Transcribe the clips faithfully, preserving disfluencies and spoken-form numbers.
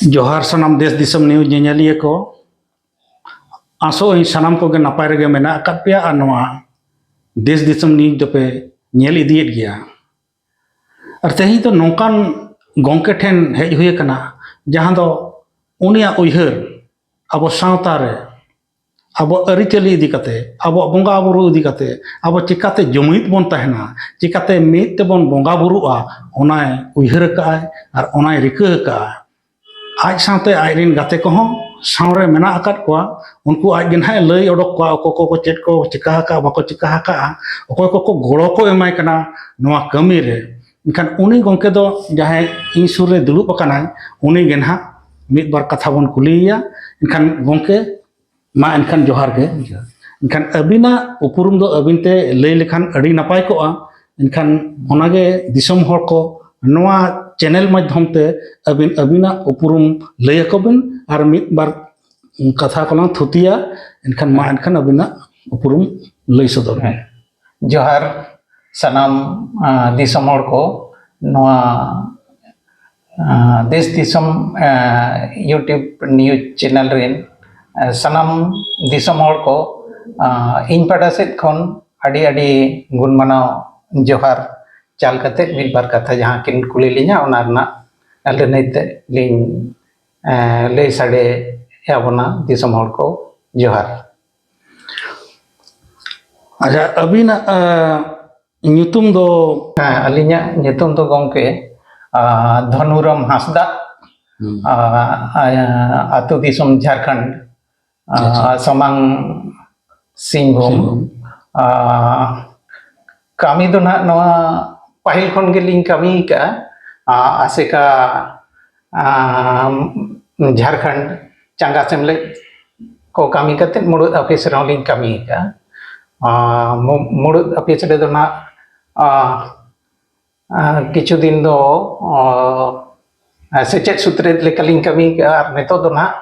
ᱡᱚᱦᱟᱨ ᱥᱟᱱᱟᱢ ᱫᱮᱥ ᱫᱤᱥᱚᱢ ᱱᱤᱭᱩᱡᱽ ᱧᱮᱧᱮᱞᱤᱭᱟᱹ ᱠᱚ᱾ ᱟᱥᱚᱜ ᱟᱹᱧ ᱥᱟᱱᱟᱢ ᱠᱚᱜᱮ ᱱᱟᱯᱟᱭ ᱨᱮᱜᱮ ᱢᱮᱱᱟᱜ ᱟᱠᱟᱫ ᱯᱮᱭᱟ ᱟᱨ ᱱᱚᱣᱟ ᱫᱮᱥ ᱫᱤᱥᱚᱢ ᱱᱤᱭᱩᱡᱽ ᱫᱚᱯᱮ ᱧᱮᱞ ᱤᱫᱤᱭᱮᱫ ᱜᱮᱭᱟ᱾ ᱟᱨ ᱛᱮᱦᱮᱧ ᱫᱚ ᱱᱚᱝᱠᱟᱱ ᱜᱚᱢᱠᱮ ᱴᱷᱮᱱ ᱦᱮᱡ ᱦᱩᱭ ᱟᱠᱟᱱᱟ, ᱡᱟᱦᱟᱸ ᱫᱚ ᱩᱱᱤᱭᱟᱜ ᱩᱭᱦᱟᱹᱨ ᱟᱵᱚ ᱥᱟᱶᱛᱟ ᱨᱮ, ᱟᱵᱚ ᱟᱹᱨᱤᱪᱟᱹᱞᱤ ᱤᱫᱤ ᱠᱟᱛᱮ, ᱟᱵᱚᱣᱟᱜ ᱵᱚᱸᱜᱟ ᱵᱩᱨᱩ ᱤᱫᱤ ᱠᱟᱛᱮ, ᱟᱵᱚ ᱪᱤᱠᱟᱛᱮ ᱡᱩᱢᱤᱫ ᱵᱚᱱ ᱛᱟᱦᱮᱱᱟ, ᱪᱤᱠᱟᱛᱮ ᱢᱤᱫ ᱛᱮᱵᱚᱱ ᱵᱚᱸᱜᱟ ᱵᱩᱨᱩᱜᱼᱟ, ᱚᱱᱟᱭ ᱩᱭᱦᱟᱹᱨ ᱟᱠᱟᱫᱼᱟᱭ ᱟᱨ ᱚᱱᱟᱭ ᱨᱤᱠᱟᱹ ᱟᱠᱟᱫᱼᱟ᱾ ᱟᱡ ᱥᱟᱶᱛᱮ ᱟᱡ ᱨᱮᱱ ᱜᱟᱛᱮ ᱠᱚᱦᱚᱸ ᱥᱟᱶᱨᱮ ᱢᱮᱱᱟᱜ ᱟᱠᱟᱫ ᱠᱚᱣᱟ᱾ ᱩᱱᱠᱩ ᱟᱡ ᱜᱮ ᱱᱟᱦᱟᱜ ᱮ ᱞᱟᱹᱭ ᱚᱰᱚᱠ ᱠᱚᱣᱟ, ᱚᱠᱚᱭ ᱠᱚᱠᱚ ᱪᱮᱫ ᱠᱚ ᱪᱤᱠᱟ ᱟᱠᱟᱫᱼᱟ, ᱵᱟᱠᱚ ᱪᱤᱠᱟ ᱟᱠᱟᱫᱼᱟ, ᱚᱠᱚᱭ ᱠᱚᱠᱚ ᱜᱚᱲᱚ ᱠᱚ ᱮᱢᱟᱭ ᱠᱟᱱᱟ ᱱᱚᱣᱟ ᱠᱟᱹᱢᱤ ᱨᱮ᱾ ᱮᱱᱠᱷᱟᱱ ᱩᱱᱤ ᱜᱚᱢᱠᱮ ᱫᱚ ᱡᱟᱦᱟᱸᱭ ᱤᱧ ᱥᱩᱨ ᱨᱮ ᱫᱩᱲᱩᱵ ᱟᱠᱟᱱᱟᱭ, ᱩᱱᱤ ᱜᱮ ᱱᱟᱦᱟᱜ ᱢᱤᱫ ᱵᱟᱨ ᱠᱟᱛᱷᱟ ᱵᱚᱱ ᱠᱩᱞᱤᱭᱮᱭᱟ᱾ ᱮᱱᱠᱷᱟᱱ ᱜᱚᱢᱠᱮ, ᱢᱟ ᱮᱱᱠᱷᱟᱱ ᱡᱚᱦᱟᱨ ᱜᱮ᱾ ᱡᱚᱦᱟᱨ᱾ ᱮᱱᱠᱷᱟᱱ ᱟᱹᱵᱤᱱᱟᱜ ᱩᱯᱨᱩᱢ ᱫᱚ ᱟᱹᱵᱤᱱ ᱛᱮ ᱞᱟᱹᱭ ᱞᱮᱠᱷᱟᱱ ᱟᱹᱰᱤ ᱱᱟᱯᱟᱭ ᱠᱚᱜᱼᱟ᱾ ᱮᱱᱠᱷᱟᱱ ᱚᱱᱟᱜᱮ ᱫᱤᱥᱚᱢ ᱦᱚᱲ ᱠᱚ ᱱᱚᱣᱟ ᱪᱮᱱᱮᱞ ᱢᱟᱫᱽᱫᱷᱚᱢ ᱛᱮ ᱟᱹᱵᱤᱱ ᱟᱹᱵᱤᱱᱟᱜ ᱩᱯᱨᱩᱢ ᱞᱟᱹᱭ ᱟᱠᱚ ᱵᱤᱱ ᱟᱨ ᱢᱤᱫ ᱵᱟᱨ ᱠᱟᱛᱷᱟ ᱠᱚᱞᱟᱝ ᱛᱷᱩᱛᱤᱭᱟ᱾ ᱮᱱᱠᱷᱟᱱ ᱢᱟ ᱮᱱᱠᱷᱟᱱ ᱟᱹᱵᱤᱱᱟᱜ ᱩᱯᱨᱩᱢ ᱞᱟᱹᱭ ᱥᱚᱫᱚᱨ ᱵᱤᱱ᱾ ᱦᱮᱸ᱾ ᱡᱚᱦᱟᱨ ᱥᱟᱱᱟᱢ, ᱟ, ᱫᱤᱥᱚᱢ ᱦᱚᱲ ᱠᱚ, ᱱᱚᱣᱟ, ᱟ, ᱫᱮᱥ ᱫᱤᱥᱚᱢ, ᱟ, YouTube ᱱᱤᱭᱩᱡᱽ ᱪᱮᱱᱮᱞ ᱨᱮᱱ, ᱟ, ᱥᱟᱱᱟᱢ ᱫᱤᱥᱚᱢ ᱦᱚᱲ ᱠᱚ, ᱟ, ᱤᱧ ᱯᱟᱦᱴᱟ ᱥᱮᱫ ᱠᱷᱚᱱ ᱟᱹᱰᱤ ᱟᱹᱰᱤ ᱜᱩᱱ ᱢᱟᱱᱟᱣ ᱡᱚᱦᱟᱨ ᱪᱟᱞ ᱠᱟᱛᱮ ᱢᱤᱫ ᱵᱟᱨ ᱠᱟᱛᱷᱟ ᱡᱟᱦᱟᱸ ᱠᱤᱱ ᱠᱩᱞᱤ ᱞᱤᱧᱟ, ᱚᱱᱟ ᱨᱮᱱᱟᱜ ᱞᱟᱹᱱᱟᱹᱭ ᱛᱮ ᱞᱤᱧ, ᱟ, ᱞᱟᱹᱭ ᱥᱟᱰᱮ ᱟᱵᱚᱱᱟ ᱫᱤᱥᱚᱢ ᱦᱚᱲ ᱠᱚ᱾ ᱡᱚᱦᱟᱨ᱾ ᱟᱪᱪᱷᱟ, ᱟᱹᱵᱤᱱᱟᱜ, ᱟ, ᱧᱩᱛᱩᱢ ᱫᱚ? ᱦᱮᱸ, ᱟᱹᱞᱤᱧᱟᱜ ᱧᱩᱛᱩᱢ ᱫᱚ ᱜᱚᱢᱠᱮ, ᱟ, ᱫᱷᱚᱱᱩᱨᱟᱢ ᱦᱟᱸᱥᱫᱟ, ᱦᱩᱸ᱾ ᱟ, ᱟ, ᱟᱹᱛᱩ ᱫᱤᱥᱚᱢ ᱡᱷᱟᱲᱠᱷᱚᱸᱰ, ᱟ, ᱟᱪᱪᱷᱟ᱾ ᱥᱟᱢᱟᱝ ᱥᱤᱝᱵᱷᱩᱢ᱾ ᱥᱤᱝᱵᱷᱩᱢ᱾ ᱟ, ᱠᱟᱹᱢᱤ ᱫᱚ ᱱᱟᱦᱟᱜ ᱱᱚᱣᱟ ᱯᱟᱹᱦᱤᱞ ᱠᱷᱚᱱ ᱜᱮᱞᱤᱧ ᱠᱟᱹᱢᱤ ᱟᱠᱟᱫᱼᱟ, ᱟ, ᱟᱥᱮᱠᱟ, ᱟ, ᱡᱷᱟᱲᱠᱷᱚᱸᱰ ᱪᱟᱸᱜᱟ ᱥᱮᱢᱞᱮᱫ ᱠᱚ ᱠᱟᱹᱢᱤ ᱠᱟᱛᱮ ᱢᱩᱲᱩᱫ ᱚᱯᱷᱤᱥ ᱨᱮᱦᱚᱸ ᱞᱤᱧ ᱠᱟᱹᱢᱤ ᱟᱠᱟᱫᱼᱟ᱾ ᱟ, ᱢᱩ-, ᱢᱩᱲᱩᱫ ᱚᱯᱷᱤᱥ ᱨᱮᱫᱚ ᱱᱟᱦᱟᱜ, ᱟ, ᱟ, ᱠᱤᱪᱷᱩ ᱫᱤᱱ ᱫᱚ, ᱚ, ᱥᱮᱪᱮᱫ ᱥᱩᱛᱨᱮᱫ ᱞᱮᱠᱟᱞᱤᱧ ᱠᱟᱹᱢᱤ ᱠᱟᱜᱼᱟ, ᱟᱨ ᱱᱤᱛᱚᱜ ᱫᱚ ᱱᱟᱦᱟᱜ,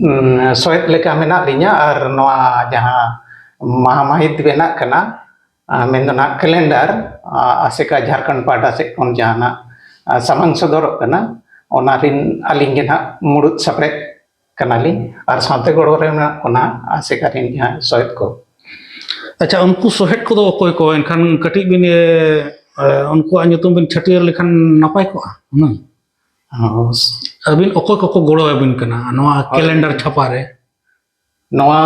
ᱩᱸ, ᱥᱚᱦᱮᱫ ᱞᱮᱠᱟ ᱢᱮᱱᱟᱜ ᱞᱤᱧᱟ᱾ ᱟᱨ ᱱᱚᱣᱟ ᱡᱟᱦᱟᱸ ᱢᱟᱦᱟ ᱢᱟᱹᱦᱤᱛ ᱵᱮᱱᱟᱜ ᱠᱟᱱᱟ, ᱟ, ᱢᱮᱱᱫᱚ ᱱᱟᱦᱟᱜ ᱠᱮᱞᱮᱱᱰᱟᱨ, ᱟ, ᱟᱥᱮᱠᱟ ᱡᱷᱟᱲᱠᱷᱚᱸᱰ ᱯᱟᱦᱴᱟ ᱥᱮᱫ ᱠᱷᱚᱱ ᱡᱟᱦᱟᱱᱟᱜ, ᱟ, ᱥᱟᱢᱟᱝ ᱥᱚᱫᱚᱨᱚᱜ ᱠᱟᱱᱟ, ᱚᱱᱟ ᱨᱤᱱ ᱟᱹᱞᱤᱧ ᱜᱮ ᱱᱟᱦᱟᱜ ᱢᱩᱲᱩᱫ ᱥᱟᱯᱲᱮᱫ ᱠᱟᱱᱟᱞᱤᱧ, ᱟᱨ ᱥᱟᱶᱛᱮ ᱜᱚᱲᱚ ᱨᱮ ᱢᱮᱱᱟᱜ ᱠᱚ ᱱᱟᱦᱟᱜ ᱟᱥᱮᱠᱟ ᱨᱤᱱ ᱡᱟᱦᱟᱸ ᱥᱚᱦᱮᱫ ᱠᱚ᱾ ᱟᱪᱪᱷᱟ, ᱩᱱᱠᱩ ᱥᱚᱦᱮᱫ ᱠᱚᱫᱚ ᱚᱠᱚᱭ ᱠᱚ? ᱮᱱᱠᱷᱟᱱ ᱠᱟᱹᱴᱤᱡ ᱵᱤᱱ, ᱮ, ᱮ, ᱩᱱᱠᱩᱣᱟᱜ ᱧᱩᱛᱩᱢ ᱵᱤᱱ ᱪᱷᱟᱹᱴᱭᱟᱹᱨ ᱞᱮᱠᱷᱟᱱ ᱱᱟᱯᱟᱭ ᱠᱚᱜᱼᱟ ᱦᱩᱱᱟᱹᱝ᱾ ᱦᱚᱸ᱾ ᱟᱹᱵᱤᱱ ᱚᱠᱚᱭ ᱠᱚᱠᱚ ᱜᱚᱲᱚ ᱟᱹᱵᱤᱱ ᱠᱟᱱᱟ ᱱᱚᱣᱟ ᱦᱳᱭ᱾ ᱠᱮᱞᱮᱱᱰᱟᱨ ᱪᱷᱟᱯᱟ ᱨᱮ? ᱱᱚᱣᱟ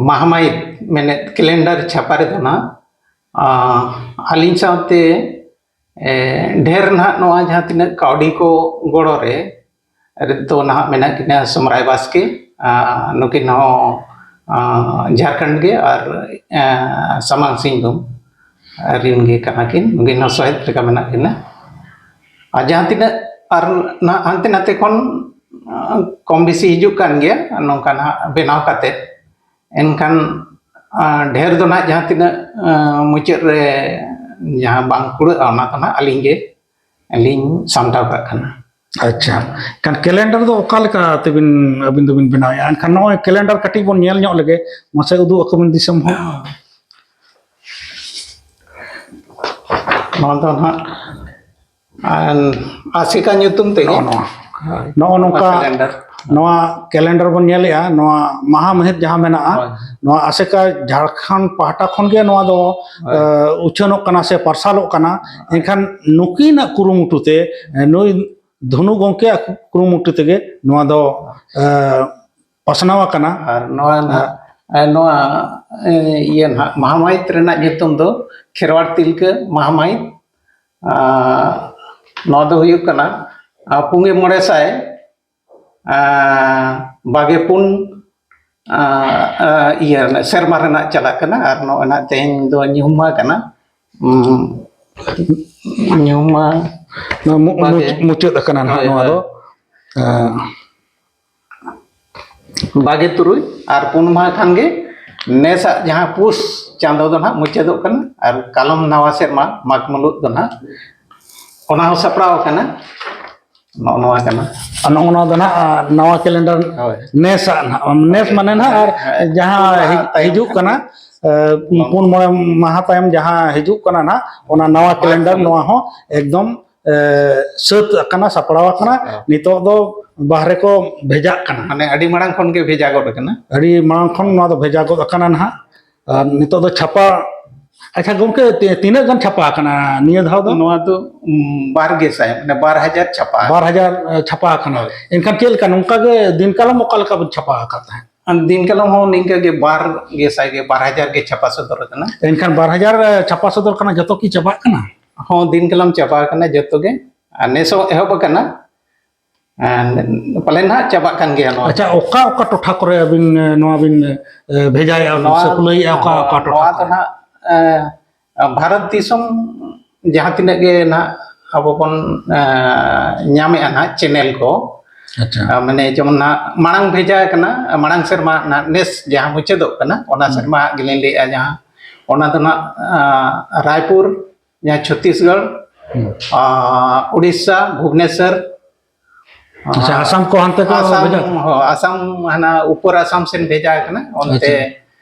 ᱢᱟᱦᱟᱢᱟᱭᱤᱛ ᱢᱮᱱᱮᱫ ᱠᱮᱞᱮᱱᱰᱟᱨ ᱪᱷᱟᱯᱟ ᱨᱮᱫᱚ ᱱᱟᱦᱟᱜ, ᱟ, ᱟᱹᱞᱤᱧ ᱥᱟᱶᱛᱮ, ᱮ, ᱰᱷᱮᱨ ᱱᱟᱦᱟᱜ ᱱᱚᱣᱟ ᱡᱟᱦᱟᱸ ᱛᱤᱱᱟᱹᱜ ᱠᱟᱹᱣᱰᱤ ᱠᱚ ᱜᱚᱲᱚ ᱨᱮ ᱨᱮᱫᱚ ᱱᱟᱦᱟᱜ ᱢᱮᱱᱟᱜ ᱠᱤᱱᱟ ᱥᱚᱢᱨᱟᱭ ᱵᱟᱥᱠᱮ, ᱟ, ᱱᱩᱠᱤᱱ ᱦᱚᱸ, ᱟ, ᱡᱷᱟᱲᱠᱷᱚᱸᱰ ᱜᱮ, ᱟᱨ, ᱟ, ᱥᱟᱢᱟᱝ ᱥᱤᱝᱵᱷᱩᱢ ᱨᱤᱱ ᱜᱮ ᱠᱟᱱᱟ ᱠᱤᱱ᱾ ᱱᱩᱠᱤᱱ ᱦᱚᱸ ᱥᱚᱦᱮᱫ ᱞᱮᱠᱟ ᱢᱮᱱᱟᱜ ᱠᱤᱱᱟ᱾ ᱟᱨ ᱡᱟᱦᱟᱸ ᱛᱤᱱᱟᱹᱜ ᱟᱨ ᱱᱟᱦᱟᱜ ᱦᱟᱱᱛᱮ ᱱᱟᱛᱮ ᱠᱷᱚᱱ, ᱟ, ᱠᱚᱢ ᱵᱮᱥᱤ ᱦᱤᱡᱩᱜ ᱠᱟᱱ ᱜᱮᱭᱟ ᱱᱚᱝᱠᱟ ᱱᱟᱦᱟᱜ ᱵᱮᱱᱟᱣ ᱠᱟᱛᱮ᱾ ᱮᱱᱠᱷᱟᱱ, ᱟ, ᱰᱷᱮᱨ ᱫᱚ ᱱᱟᱦᱟᱜ ᱡᱟᱦᱟᱸ ᱛᱤᱱᱟᱹᱜ, ᱟ, ᱢᱩᱪᱟᱹᱫ ᱨᱮ ᱡᱟᱦᱟᱸ ᱵᱟᱝ ᱠᱩᱲᱟᱹᱜᱼᱟ, ᱚᱱᱟ ᱫᱚ ᱱᱟᱦᱟᱜ ᱟᱹᱞᱤᱧ ᱜᱮ ᱞᱤᱧ ᱥᱟᱢᱴᱟᱣ ᱠᱟᱜ ᱠᱟᱱᱟ᱾ ᱟᱪᱪᱷᱟ, ᱮᱱᱠᱷᱟᱱ ᱠᱮᱞᱮᱱᱰᱟᱨ ᱫᱚ ᱚᱠᱟ ᱞᱮᱠᱟ ᱛᱮᱵᱤᱱ, ᱟᱹᱵᱤᱱ ᱫᱚᱵᱤᱱ ᱵᱮᱱᱟᱣᱮᱫᱼᱟ? ᱮᱱᱠᱷᱟᱱ ᱱᱚᱜᱼᱚᱭ ᱠᱮᱞᱮᱱᱰᱟᱨ ᱠᱟᱹᱴᱤᱡ ᱵᱚᱱ ᱧᱮᱞ ᱧᱚᱜ ᱞᱮᱜᱮ, ᱢᱟᱥᱮ ᱩᱫᱩᱜ ᱟᱠᱚ ᱵᱤᱱ ᱫᱤᱥᱚᱢ ᱦᱚᱲ᱾ ᱱᱚᱣᱟ ᱫᱚ ᱱᱟᱦᱟᱜ, ᱟᱨ ᱟᱥᱮᱠᱟ ᱧᱩᱛᱩᱢ ᱛᱮᱜᱮ᱾ ᱱᱚᱜᱼᱚ ᱱᱚᱣᱟ᱾ ᱦᱳᱭ᱾ ᱱᱚᱜᱼᱚ ᱱᱚᱝᱠᱟ ᱱᱚᱣᱟ ᱠᱮᱞᱮᱱᱰᱟᱨ᱾ ᱱᱚᱣᱟ ᱠᱮᱞᱮᱱᱰᱟᱨ ᱵᱚᱱ ᱧᱮᱞᱮᱜᱼᱟ, ᱱᱚᱣᱟ ᱢᱟᱦᱟ ᱢᱟᱹᱦᱤᱛ ᱡᱟᱦᱟᱸ ᱢᱮᱱᱟᱜᱼᱟ, ᱦᱳᱭ᱾ ᱱᱚᱣᱟ ᱟᱥᱮᱠᱟ ᱡᱷᱟᱲᱠᱷᱚᱸᱰ ᱯᱟᱦᱴᱟ ᱠᱷᱚᱱ ᱜᱮ ᱱᱚᱣᱟ ᱫᱚ, ᱦᱳᱭ᱾ ᱮ, ᱩᱪᱷᱟᱹᱱᱚᱜ ᱠᱟᱱᱟ ᱥᱮ ᱯᱟᱨᱥᱟᱞᱚᱜ ᱠᱟᱱᱟ᱾ ᱮᱱᱠᱷᱟᱱ ᱱᱩᱠᱤᱱᱟᱜ ᱠᱩᱨᱩᱢᱩᱴᱩ ᱛᱮ, ᱮ, ᱱᱩᱭ ᱫᱷᱚᱱᱩ ᱜᱚᱢᱠᱮᱭᱟᱜ ᱠᱩᱨᱩᱢᱩᱴᱩ ᱛᱮᱜᱮ ᱱᱚᱣᱟ ᱫᱚ, ᱮ, ᱯᱟᱥᱱᱟᱣ ᱟᱠᱟᱱᱟ᱾ ᱟᱨ ᱱᱚᱣᱟ ᱱᱟᱦᱟᱜ, ᱮ, ᱱᱚᱣᱟ, ᱮ, ᱤᱭᱟᱹ ᱱᱟᱦᱟᱜ ᱢᱟᱦᱟᱢᱟᱹᱦᱤᱛ ᱨᱮᱱᱟᱜ ᱧᱩᱛᱩᱢ ᱫᱚ ᱠᱷᱮᱨᱣᱟᱲ ᱛᱤᱞᱠᱟᱹ ᱢᱟᱦᱟᱢᱟᱹᱦᱤᱛ᱾ ᱟᱨ ᱱᱚᱣᱟ ᱫᱚ ᱦᱩᱭᱩᱜ ᱠᱟᱱᱟ, ᱟᱨ ᱯᱩᱱᱜᱮ ᱢᱚᱬᱮ ᱥᱟᱭ, ᱟᱨ ᱵᱟᱜᱮ ᱯᱩᱱ, ᱟᱨ, ᱟᱨ ᱤᱭᱟᱹ ᱨᱮᱱᱟᱜ ᱥᱮᱨᱢᱟ ᱨᱮᱱᱟᱜ ᱪᱟᱞᱟᱜ ᱠᱟᱱᱟ᱾ ᱟᱨ ᱱᱚᱜᱼᱚᱭ ᱱᱟᱜ ᱛᱮᱦᱮᱧ ᱫᱚ ᱧᱩᱦᱩᱢ ᱢᱟᱦᱟ ᱠᱟᱱᱟ᱾ ᱩᱸ, ᱧᱩᱦᱩᱢ ᱢᱟᱦᱟ ᱱᱚᱣᱟ ᱢᱩ-, ᱵᱟᱜᱮ ᱢᱩᱪ-, ᱢᱩᱪᱟᱹᱫ ᱟᱠᱟᱱᱟ ᱱᱟᱦᱟᱜ ᱦᱳᱭ, ᱱᱚᱣᱟ ᱦᱳᱭ᱾ ᱫᱚ᱾ ᱟᱸ, ᱵᱟᱜᱮ ᱛᱩᱨᱩᱭ ᱟᱨ ᱯᱩᱱ ᱢᱟᱦᱟ ᱠᱷᱟᱱ ᱜᱮ ᱱᱮᱥᱟᱜ ᱡᱟᱦᱟᱸ ᱯᱩᱥ ᱪᱟᱸᱫᱚ ᱫᱚ ᱱᱟᱦᱟᱜ ᱢᱩᱪᱟᱹᱫᱚᱜ ᱠᱟᱱᱟ, ᱟᱨ ᱠᱟᱞᱚᱢ ᱱᱟᱣᱟ ᱥᱮᱨᱢᱟ ᱢᱟᱜᱽ ᱢᱩᱞᱩᱜ ᱫᱚ ᱱᱟᱦᱟᱜ ᱚᱱᱟ ᱦᱚᱸ ᱥᱟᱯᱲᱟᱣ ᱟᱠᱟᱱᱟ᱾ ᱱᱚᱜᱼᱚ ᱱᱚᱣᱟ ᱠᱟᱱᱟ᱾ ᱟᱨ ᱱᱚᱜᱼᱚ ᱱᱚᱣᱟ ᱫᱚ ᱱᱟᱦᱟᱜ, ᱟᱸ, ᱱᱟᱣᱟ ᱠᱮᱞᱮᱱᱰᱟᱨ ᱦᱳᱭ᱾ ᱱᱮᱥᱟᱜ ᱱᱟᱦᱟᱜ, ᱱᱮᱥ ᱢᱟᱱᱮ ᱱᱟᱦᱟᱜ, ᱟᱨ ᱦᱮᱸ, ᱦᱮᱸ᱾ ᱡᱟᱦᱟᱸ ᱯᱩᱱ ᱢᱟᱦᱟ ᱦᱤᱡ-, ᱛᱟᱭᱚᱢ ᱦᱤᱡᱩᱜ ᱠᱷᱟᱱ ᱠᱟᱱᱟ, ᱟᱸ, ᱦᱳᱭ᱾ ᱯᱩᱱ ᱢᱚᱬᱮ ᱢᱟᱦᱟ ᱛᱟᱭᱚᱢ ᱡᱟᱦᱟᱸ ᱦᱤᱡᱩᱜ ᱠᱟᱱᱟ ᱱᱟᱦᱟᱜ, ᱚᱱᱟ ᱱᱟᱣᱟ ᱦᱳᱭ, ᱠᱮᱞᱮᱱᱰᱟᱨ, ᱦᱳᱭ᱾ ᱱᱚᱣᱟ ᱦᱚᱸ ᱮᱠᱫᱚᱢ ᱮ, ᱥᱟᱹᱛ ᱟᱠᱟᱱᱟ, ᱥᱟᱯᱲᱟᱣ ᱟᱠᱟᱱᱟ᱾ ᱦᱮᱸ᱾ ᱱᱤᱛᱚᱜ ᱫᱚ ᱵᱟᱦᱨᱮ ᱠᱚ ᱵᱷᱮᱡᱟᱜ ᱠᱟᱱᱟ᱾ ᱢᱟᱱᱮ ᱟᱹᱰᱤ ᱢᱟᱲᱟᱝ ᱠᱷᱚᱱ ᱜᱮ ᱵᱷᱮᱡᱟ ᱜᱚᱫ ᱟᱠᱟᱱᱟ᱾ ᱟᱹᱰᱤ ᱢᱟᱲᱟᱝ ᱠᱷᱚᱱ ᱱᱚᱣᱟ ᱫᱚ ᱵᱷᱮᱡᱟ ᱜᱚᱫ ᱟᱠᱟᱱᱟ ᱱᱟᱦᱟᱜ᱾ ᱟᱨ ᱱᱤᱛᱚᱜ ᱫᱚ ᱪᱷᱟᱯᱟ, ᱟᱪᱪᱷᱟ ᱜᱚᱢᱠᱮ, ᱛᱤ-, ᱛᱤᱱᱟᱹᱜ ᱜᱟᱱ ᱪᱷᱟᱯᱟ ᱟᱠᱟᱱᱟ ᱱᱤᱭᱟᱹ ᱫᱷᱟᱣ ᱫᱚ? ᱱᱚᱣᱟ ᱫᱚ, ᱩᱢ, ᱵᱟᱨ ᱜᱮᱥᱟᱭ, ᱢᱟᱱᱮ ᱵᱟᱨ ᱦᱟᱡᱟᱨ ᱪᱷᱟᱯᱟ᱾ ᱵᱟᱨ ᱦᱟᱡᱟᱨ, ᱮ, ᱪᱷᱟᱯᱟ ᱟᱠᱟᱱᱟ᱾ ᱦᱳᱭ᱾ ᱮᱱᱠᱷᱟᱱ ᱪᱮᱫ ᱞᱮᱠᱟ ᱱᱚᱝᱠᱟ ᱜᱮ ᱫᱤᱱ ᱠᱟᱞᱚᱢ ᱚᱠᱟ ᱞᱮᱠᱟ ᱵᱚᱱ ᱪᱷᱟᱯᱟ ᱟᱠᱟᱫ ᱛᱟᱦᱮᱸᱫ? ᱟᱨ ᱫᱤᱱ ᱠᱟᱞᱚᱢ ᱦᱚᱸ ᱱᱤᱝᱠᱟᱹ ᱜᱮ ᱵᱟᱨ ᱜᱮᱥᱟᱭ ᱜᱮ, ᱵᱟᱨ ᱦᱟᱡᱟᱨ ᱜᱮ ᱪᱷᱟᱯᱟ ᱥᱚᱫᱚᱨ ᱟᱠᱟᱱᱟ᱾ ᱮᱱᱠᱷᱟᱱ ᱵᱟᱨ ᱦᱟᱡᱟᱨ, ᱮ, ᱪᱷᱟᱯᱟ ᱥᱚᱫᱚᱨ ᱠᱟᱱᱟ, ᱡᱚᱛᱚ ᱠᱤ ᱪᱟᱵᱟᱜ ᱠᱟᱱᱟ? ᱦᱚᱸ, ᱫᱤᱱ ᱠᱟᱞᱚᱢ ᱪᱟᱵᱟ ᱟᱠᱟᱱᱟ ᱡᱚᱛᱚ ᱜᱮ᱾ ᱟᱨ ᱱᱮᱥ ᱦᱚᱸ ᱮᱦᱚᱵ ᱟᱠᱟᱱᱟ᱾ ᱟᱨ ᱯᱟᱞᱮᱱ ᱦᱟᱸᱜ ᱪᱟᱵᱟᱜ ᱠᱟᱱ ᱜᱮᱭᱟ ᱱᱚᱣᱟ᱾ ᱟᱪᱪᱷᱟ, ᱚᱠᱟ ᱚᱠᱟ ᱴᱚᱴᱷᱟ ᱠᱚᱨᱮ ᱟᱹᱵᱤᱱ, ᱮ, ᱱᱚᱣᱟ ᱵᱤᱱ, ᱮ, ᱵᱷᱮᱡᱟᱭᱮᱫᱼᱟ, ᱵᱤᱱ ᱱᱚᱣᱟ, ᱥᱟᱹᱯᱞᱟᱹᱭᱮᱫᱼᱟ, ᱚᱠᱟ ᱚᱠᱟ ᱴᱚᱴᱷᱟ ᱱᱚᱣᱟ ᱠᱚᱨᱮ? ᱫᱚ ᱦᱟᱸᱜ, ᱮ, ᱵᱷᱟᱨᱚᱛ ᱫᱤᱥᱚᱢ ᱡᱟᱦᱟᱸ ᱛᱤᱱᱟᱹᱜ ᱜᱮ ᱱᱟᱦᱟᱜ ᱟᱵᱚ ᱵᱚᱱ, ᱮ, ᱧᱟᱢᱮᱫᱼᱟ ᱱᱟᱦᱟᱜ ᱪᱮᱱᱮᱞ ᱠᱚ, ᱟᱪᱪᱷᱟ᱾ ᱮ, ᱢᱟᱱᱮ ᱡᱮᱢᱚᱱ ᱱᱟᱦᱟᱜ ᱢᱟᱲᱟᱝ ᱵᱷᱮᱡᱟ ᱟᱠᱟᱱᱟ, ᱢᱟᱲᱟᱝ ᱥᱮᱨᱢᱟ ᱱᱟᱦᱟᱜ ᱱᱮᱥ ᱡᱟᱦᱟᱸ ᱢᱩᱪᱟᱹᱫᱚᱜ ᱠᱟᱱᱟ, ᱚᱱᱟ ᱦᱩᱸ᱾ ᱥᱮᱨᱢᱟ ᱦᱟᱸᱜ ᱜᱮᱞᱤᱧ ᱞᱟᱹᱭᱮᱫᱼᱟ, ᱡᱟᱦᱟᱸ ᱚᱱᱟ ᱫᱚ ᱱᱟᱦᱟᱜ, ᱮ, ᱨᱟᱭᱯᱩᱨ, ᱡᱟᱦᱟᱸ ᱪᱷᱚᱛᱤᱥᱜᱚᱲ, ᱦᱩᱸ᱾ ᱟ, ᱩᱲᱤᱥᱥᱟ, ᱵᱷᱩᱵᱽᱱᱮᱥᱚᱨ, ᱟᱪᱪᱷᱟ, ᱟ, ᱟᱥᱟᱢ ᱠᱚ ᱦᱟᱱᱛᱮ ᱠᱚ ᱟᱥᱟᱢ, ᱵᱷᱮᱡᱟ? ᱦᱚᱸ, ᱟᱥᱟᱢ, ᱦᱟᱱᱟ ᱩᱯᱚᱨ ᱟᱥᱟᱢ ᱥᱮᱱ ᱵᱷᱮᱡᱟ ᱟᱠᱟᱱᱟ, ᱚᱱᱛᱮ, ᱟᱪᱪᱷᱟ᱾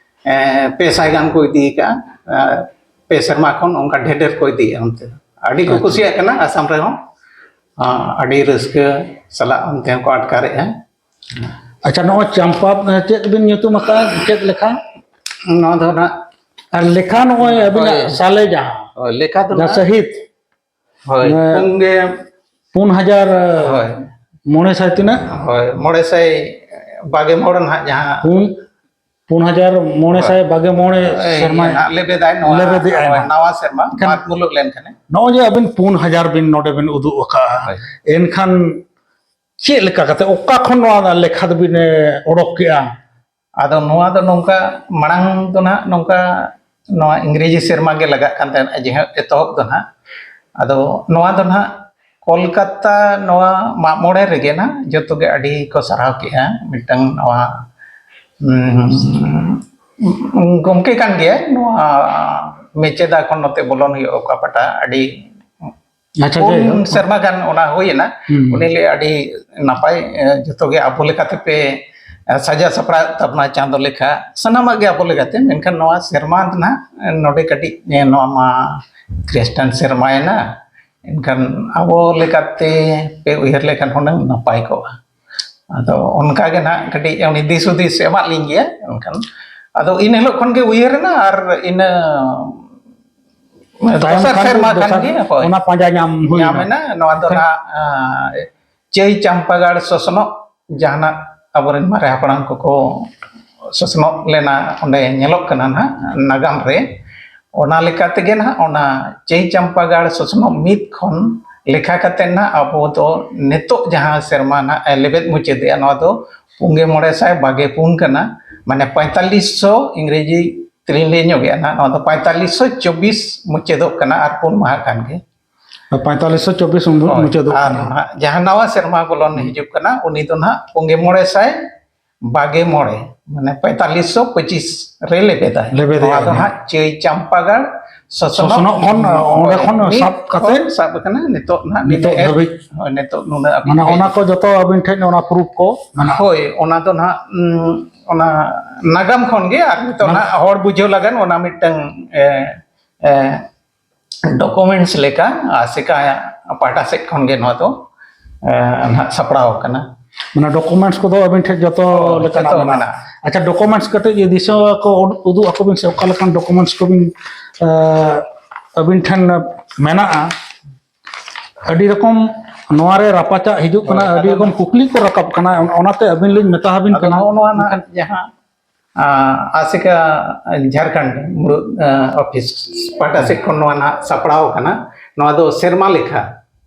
ᱮ, ᱯᱮ ᱥᱟᱭ ᱜᱟᱱ ᱠᱚ ᱤᱫᱤ ᱟᱠᱟᱫᱼᱟ᱾ ᱟ, ᱯᱮ ᱥᱮᱨᱢᱟ ᱠᱷᱚᱱ ᱚᱱᱠᱟ ᱰᱷᱮᱨ ᱰᱷᱮᱨ ᱠᱚ ᱤᱫᱤᱭᱮᱫᱼᱟ ᱚᱱᱛᱮ ᱫᱚ᱾ ᱟᱹᱰᱤ ᱠᱚ ᱟᱪᱪᱷᱟ᱾ ᱠᱩᱥᱤᱭᱟᱜ ᱠᱟᱱᱟ ᱟᱥᱟᱢ ᱨᱮᱦᱚᱸ᱾ ᱟ, ᱟᱹᱰᱤ ᱨᱟᱹᱥᱠᱟᱹ ᱥᱟᱞᱟᱜ ᱚᱱᱛᱮ ᱦᱚᱸᱠᱚ ᱟᱴᱠᱟᱨᱮᱜᱼᱟ᱾ ᱟᱪᱪᱷᱟ, ᱱᱚᱜᱼᱚᱭ ᱪᱟᱢᱯᱟ, ᱪᱮᱫ ᱵᱤᱱ ᱧᱩᱛᱩᱢ ᱟᱠᱟᱫᱼᱟ? ᱪᱮᱫ ᱞᱮᱠᱷᱟ? ᱱᱚᱣᱟ ᱫᱚ ᱱᱟᱜ ᱟᱨ ᱞᱮᱠᱷᱟ ᱱᱚᱜᱼᱚᱭ ᱟᱹᱵᱤᱱᱟᱜ ᱦᱳᱭ᱾ ᱥᱟᱞᱮ ᱡᱟᱦᱟᱸ, ᱦᱳᱭ, ᱞᱮᱠᱷᱟ ᱫᱚ ᱡᱟᱦᱟᱸ ᱱᱟᱜ ᱥᱟᱹᱦᱤᱛ, ᱦᱳᱭ, ᱢᱟᱱᱮ ᱯᱩᱱ ᱜᱮ᱾ ᱯᱩᱱ ᱦᱟᱡᱟᱨ ᱦᱳᱭ᱾ ᱢᱚᱬᱮ ᱥᱟᱭ ᱛᱤᱱᱟᱹᱜ? ᱦᱳᱭ, ᱢᱚᱬᱮ ᱥᱟᱭ ᱵᱟᱜᱮ ᱢᱚᱬᱮ ᱱᱟᱦᱟᱜ ᱡᱟᱦᱟᱸ ᱯᱩᱱ, ᱯᱩᱱ ᱦᱟᱡᱟᱨ ᱢᱚᱬᱮ ᱥᱟᱭ ᱦᱳᱭ᱾ ᱵᱟᱜᱮ ᱢᱚᱬᱮ ᱮᱭ, ᱥᱮᱨᱢᱟ ᱱᱟᱦᱟᱜ ᱞᱮᱵᱮᱫᱟᱭ ᱱᱚᱣᱟ, ᱞᱮᱵᱮᱫᱮᱜᱼᱟᱭ ᱦᱳᱭ, ᱱᱟᱦᱟᱜ᱾ ᱱᱟᱣᱟ ᱥᱮᱨᱢᱟ, ᱮᱱᱠᱷᱟᱱ ᱢᱟᱜᱽ ᱢᱩᱞᱩᱜ ᱞᱮᱱᱠᱷᱟᱱᱮ᱾ ᱱᱚᱜᱼᱚᱭ ᱡᱮ ᱟᱹᱵᱤᱱ ᱯᱩᱱ ᱦᱟᱡᱟᱨ ᱵᱤᱱ ᱱᱚᱰᱮ ᱵᱤᱱ ᱩᱫᱩᱜ ᱟᱠᱟᱫᱼᱟ, ᱦᱳᱭ᱾ ᱮᱱᱠᱷᱟᱱ ᱪᱮᱫ ᱞᱮᱠᱟ ᱠᱟᱛᱮ, ᱚᱠᱟ ᱠᱷᱚᱱ ᱱᱚᱣᱟ ᱞᱮᱠᱷᱟ ᱫᱚᱵᱤᱱ, ᱮ, ᱚᱰᱚᱠ ᱠᱮᱜᱼᱟ? ᱟᱫᱚ ᱱᱚᱣᱟ ᱫᱚ ᱱᱚᱝᱠᱟ, ᱢᱟᱲᱟᱝ ᱫᱚ ᱱᱟᱦᱟᱜ ᱱᱚᱝᱠᱟ, ᱱᱚᱣᱟ ᱤᱝᱨᱮᱡᱤ ᱥᱮᱨᱢᱟ ᱜᱮ ᱞᱟᱜᱟᱜ ᱠᱟᱱ ᱛᱟᱦᱮᱸᱫ, ᱡᱮᱦᱮᱛᱩ ᱮᱛᱚᱦᱚᱵ ᱫᱚ ᱱᱟᱦᱟᱜ᱾ ᱟᱫᱚ ᱱᱚᱣᱟ ᱫᱚ ᱱᱟᱦᱟᱜ ᱠᱳᱞᱠᱟᱛᱟ ᱱᱚᱣᱟ ᱢᱟᱜ ᱢᱚᱬᱮ ᱨᱮᱜᱮ ᱱᱟᱦᱟᱜ ᱡᱚᱛᱚ ᱜᱮ ᱟᱹᱰᱤ ᱠᱚ ᱥᱟᱨᱦᱟᱣ ᱠᱮᱜᱼᱟ᱾ ᱢᱤᱫᱴᱟᱝ ᱱᱚᱣᱟ, ᱩᱸ, ᱜᱚᱢᱠᱮ ᱠᱟᱱ ᱜᱮᱭᱟᱭ, ᱱᱚᱣᱟ ᱢᱮᱪᱮᱫᱟ ᱠᱷᱚᱱ ᱱᱚᱛᱮ ᱵᱚᱞᱚᱱ ᱦᱩᱭᱩᱜᱼᱟ, ᱚᱠᱟ ᱯᱟᱴᱟ, ᱟᱹᱰᱤ ᱟᱪᱪᱷᱟ, ᱯᱩᱱ ᱡᱟᱭᱦᱳᱠ᱾ ᱥᱮᱨᱢᱟ ᱜᱟᱱ ᱚᱱᱟ ᱦᱩᱭᱮᱱᱟ᱾ ᱦᱩᱸ᱾ ᱩᱱᱤ ᱞᱟᱹᱭ ᱟᱹᱰᱤ ᱱᱟᱯᱟᱭ, ᱮ, ᱡᱚᱛᱚ ᱜᱮ ᱟᱵᱚ ᱞᱮᱠᱟᱛᱮ ᱯᱮ, ᱮ, ᱥᱟᱡᱟᱣ ᱥᱟᱯᱲᱟᱣ ᱛᱟᱵᱚᱱᱟ ᱪᱟᱸᱫᱚ ᱞᱮᱠᱟ, ᱥᱟᱱᱟᱢᱟᱜ ᱜᱮ ᱟᱵᱚ ᱞᱮᱠᱟᱛᱮ᱾ ᱢᱮᱱᱠᱷᱟᱱ ᱱᱚᱣᱟ ᱥᱮᱨᱢᱟ ᱫᱚ ᱱᱟᱦᱟᱜ, ᱮ, ᱱᱚᱰᱮ ᱠᱟᱹᱴᱤᱡ, ᱮ, ᱱᱚᱣᱟ ᱢᱟ ᱠᱷᱨᱤᱥᱴᱟᱱ ᱥᱮᱨᱢᱟᱭᱮᱱᱟ, ᱮᱱᱠᱷᱟᱱ ᱟᱵᱚ ᱞᱮᱠᱟᱛᱮ ᱯᱮ ᱩᱭᱦᱟᱹᱨ ᱞᱮᱠᱷᱟᱱ ᱦᱩᱱᱟᱹᱝ ᱱᱟᱯᱟᱭ ᱠᱚᱜᱼᱟ᱾ ᱟᱫᱚ ᱚᱱᱠᱟ ᱜᱮ ᱱᱟᱦᱟᱜ ᱠᱟᱹᱴᱤᱡ ᱩᱱᱤ ᱫᱤᱥ ᱦᱩᱫᱤᱥ ᱮᱢᱟᱜ ᱞᱤᱧ ᱜᱮᱭᱟ᱾ ᱮᱱᱠᱷᱟᱱ ᱟᱫᱚ ᱤᱱ ᱦᱤᱞᱳᱜ ᱠᱷᱚᱱ ᱜᱮ ᱩᱭᱦᱟᱹᱨ ᱮᱱᱟ, ᱟᱨ ᱤᱱᱟᱹ ᱛᱟᱭᱚᱢ ᱫᱚᱥᱟᱨ ᱠᱷᱟᱱ ᱥᱮᱨᱢᱟ ᱠᱷᱟᱱ ᱫᱚᱥᱟᱨ ᱜᱮ, ᱦᱳᱭ, ᱚᱱᱟ ᱯᱟᱸᱡᱟ ᱧᱟᱢ ᱦᱩᱭ ᱧᱟᱢ ᱮᱱᱟ᱾ ᱮᱱᱟ᱾ ᱱᱚᱣᱟ ᱫᱚ ᱱᱟᱦᱟᱜ, ᱟᱸ, ᱪᱟᱹᱭ ᱪᱟᱢᱯᱟᱜᱟᱲ ᱥᱚᱥᱱᱚᱜ ᱡᱟᱦᱟᱱᱟᱜ ᱟᱵᱚᱨᱮᱱ ᱢᱟᱨᱮ ᱦᱟᱯᱲᱟᱢ ᱠᱚᱠᱚ ᱥᱚᱥᱱᱚᱜ ᱞᱮᱱᱟ, ᱚᱸᱰᱮ ᱧᱮᱞᱚᱜ ᱠᱟᱱᱟ ᱱᱟᱦᱟᱜ ᱱᱟᱜᱟᱢ ᱨᱮ᱾ ᱚᱱᱟ ᱞᱮᱠᱟ ᱛᱮᱜᱮ ᱱᱟᱦᱟᱜ ᱚᱱᱟ ᱪᱟᱹᱭ ᱪᱟᱢᱯᱟᱜᱟᱲ ᱥᱚᱥᱱᱚᱜ ᱢᱤᱫ ᱠᱷᱚᱱ ᱞᱮᱠᱷᱟ ᱠᱟᱛᱮ ᱱᱟᱦᱟᱜ ᱟᱵᱚ ᱫᱚ ᱱᱤᱛᱚᱜ ᱡᱟᱦᱟᱸ ᱥᱮᱨᱢᱟ ᱱᱟᱦᱟᱜ ᱮ ᱞᱮᱵᱮᱫ ᱢᱩᱪᱟᱹᱫᱮᱜᱼᱟ, ᱱᱚᱣᱟ ᱫᱚ ᱯᱩᱱ ᱜᱮ ᱢᱚᱬᱮ ᱥᱟᱭ ᱵᱟᱜᱮ ᱯᱩᱱ ᱠᱟᱱᱟ, ᱢᱟᱱᱮ ᱯᱚᱸᱭᱛᱟᱞᱞᱤᱥ ᱥᱚ ᱤᱝᱨᱮᱡᱤ ᱛᱮᱞᱤᱧ ᱞᱟᱹᱭ ᱧᱚᱜᱮᱜᱼᱟ ᱱᱟᱦᱟᱜ, ᱱᱚᱣᱟ ᱫᱚ ᱯᱚᱸᱭᱛᱟᱞᱞᱤᱥ ᱥᱚ ᱪᱚᱵᱵᱤᱥ ᱢᱩᱪᱟᱹᱫᱚᱜ ᱠᱟᱱᱟ ᱟᱨ ᱯᱩᱱ ᱢᱟᱦᱟ ᱠᱷᱟᱱ ᱜᱮ᱾ ᱯᱚᱸᱭᱛᱟᱞᱞᱤᱥ ᱥᱚ ᱪᱚᱵᱵᱤᱥ ᱩᱱ ᱦᱳᱭ, ᱢᱩᱪᱟᱹᱫᱚᱜ ᱟᱨ ᱠᱟᱱᱟ᱾ ᱱᱟᱦᱟᱜ ᱡᱟᱦᱟᱸ ᱱᱟᱣᱟ ᱥᱮᱨᱢᱟ ᱵᱚᱞᱚᱱ ᱦᱤᱡᱩᱜ ᱠᱟᱱᱟ, ᱩᱱᱤ ᱫᱚ ᱱᱟᱦᱟᱜ ᱯᱩᱱ ᱜᱮ ᱢᱚᱬᱮ ᱥᱟᱭ ᱵᱟᱜᱮ ᱢᱚᱬᱮ, ᱢᱟᱱᱮ ᱯᱚᱸᱭᱛᱟᱞᱞᱤᱥ ᱥᱚ ᱯᱚᱸᱪᱤᱥ ᱨᱮ ᱞᱮᱵᱮᱫᱟᱭ᱾ ᱞᱮᱵᱮᱫᱮᱜᱼᱟᱭ ᱱᱚᱣᱟ ᱫᱚ ᱦᱟᱸᱜ᱾ ᱱᱟᱦᱟᱜ ᱪᱟᱹᱭ ᱪᱟᱢᱯᱟᱜᱟᱲ ᱥᱚᱥᱱᱚᱜ ᱥᱚᱥᱱᱚᱜ ᱠᱷᱚᱱ, ᱚᱸᱰᱮ ᱦᱳᱭ, ᱠᱷᱚᱱ ᱢᱤᱫ ᱥᱟᱵ ᱠᱟᱛᱮ ᱠᱷᱚᱱ ᱥᱟᱵ ᱟᱠᱟᱱᱟ ᱱᱤᱛᱚᱜ ᱱᱟᱦᱟᱜ ᱱᱤᱛᱚᱜ ᱱᱤᱱᱟᱹᱜ ᱮ-, ᱫᱷᱟᱹᱵᱤᱡ᱾ ᱦᱳᱭ, ᱱᱤᱛᱚᱜ ᱱᱩᱱᱟᱹᱜ ᱦᱟᱹᱵᱤᱡ ᱢᱟᱱᱮ ᱦᱮᱡ ᱚᱱᱟ ᱠᱚ ᱡᱚᱛᱚ ᱟᱹᱵᱤᱱ ᱴᱷᱮᱱ ᱚᱱᱟ ᱯᱨᱩᱯᱷ ᱠᱚ ᱢᱮᱱᱟᱜᱼᱟ? ᱦᱳᱭ, ᱚᱱᱟ ᱫᱚ ᱱᱟᱦᱟᱜ, ᱩᱸ, ᱚᱱᱟ ᱱᱟᱜᱟᱢ ᱠᱷᱚᱱ ᱜᱮ, ᱟᱨ ᱱᱤᱛᱚᱜ ᱱᱟᱜ- ᱱᱟᱦᱟᱜ ᱦᱚᱲ ᱵᱩᱡᱷᱟᱹᱣ ᱞᱟᱜᱟᱱ ᱚᱱᱟ ᱢᱤᱫᱴᱟᱝ, ᱮ, ᱮ, ᱰᱚᱠᱩᱢᱮᱱᱴᱥ ᱞᱮᱠᱟ ᱟᱥᱮᱠᱟ ᱯᱟᱦᱴᱟ ᱥᱮᱫ ᱠᱷᱚᱱ ᱜᱮ ᱱᱚᱣᱟ ᱫᱚ, ᱮ, ᱱᱟᱦᱟᱜ ᱥᱟᱯᱲᱟᱣ ᱟᱠᱟᱱᱟ᱾ ᱢᱟᱱᱮ ᱰᱚᱠᱩᱢᱮᱱᱴᱥ ᱠᱚᱫᱚ ᱟᱹᱵᱤᱱ ᱴᱷᱮᱱ ᱡᱚᱛᱚ ᱦᱳᱭ, ᱞᱮᱠᱟᱱᱟᱜ ᱡᱚᱛᱚ ᱢᱮᱱᱟᱜᱼᱟ? ᱢᱮᱱᱟᱜᱼᱟ᱾ ᱟᱪᱪᱷᱟ, ᱰᱚᱠᱩᱢᱮᱱᱴᱥ ᱠᱟᱹᱴᱤᱡ ᱫᱤᱥᱟᱹ ᱠᱚ ᱩᱫ-, ᱩᱫᱩᱜ ᱟᱠᱚ ᱵᱤᱱ ᱥᱮ, ᱚᱠᱟ ᱞᱮᱠᱟᱱ ᱰᱚᱠᱩᱢᱮᱱᱴᱥ ᱠᱚᱵᱤᱱ, ᱮ, ᱟᱹᱵᱤᱱ ᱴᱷᱮᱱ ᱢᱮᱱᱟᱜᱼᱟ? ᱟᱹᱰᱤ ᱨᱚᱠᱚᱢ ᱱᱚᱣᱟ ᱨᱮ ᱨᱟᱯᱟᱪᱟᱜ ᱦᱤᱡᱩᱜ ᱠᱟᱱᱟ, ᱦᱳᱭ, ᱟᱹᱰᱤ ᱟᱫᱚ ᱨᱚᱠᱚᱢ ᱠᱩᱠᱞᱤ ᱠᱚ ᱨᱟᱠᱟᱵ ᱠᱟᱱᱟ, ᱚᱱ-, ᱚᱱᱟᱛᱮ ᱟᱹᱵᱤᱱ ᱞᱤᱧ ᱢᱮᱛᱟ ᱟᱹᱵᱤᱱ ᱟᱫᱚ ᱠᱟᱱᱟ᱾ ᱱᱚᱜᱼᱚ ᱱᱚᱣᱟ ᱱᱟᱦᱟᱜ ᱡᱟᱦᱟᱸ, ᱟ, ᱟᱥᱮᱠᱟ ᱡᱷᱟᱲᱠᱷᱚᱸᱰ ᱢᱩᱬᱩᱫ, ᱟ, ᱚᱯᱷᱤᱥ ᱯᱟᱦᱴᱟ ᱥᱮᱫ ᱠᱷᱚᱱ ᱱᱚᱣᱟ ᱱᱟᱦᱟᱜ ᱥᱟᱯᱲᱟᱣ ᱟᱠᱟᱱᱟ᱾ ᱱᱚᱣᱟ ᱫᱚ ᱥᱮᱨᱢᱟ ᱞᱮᱠᱷᱟ᱾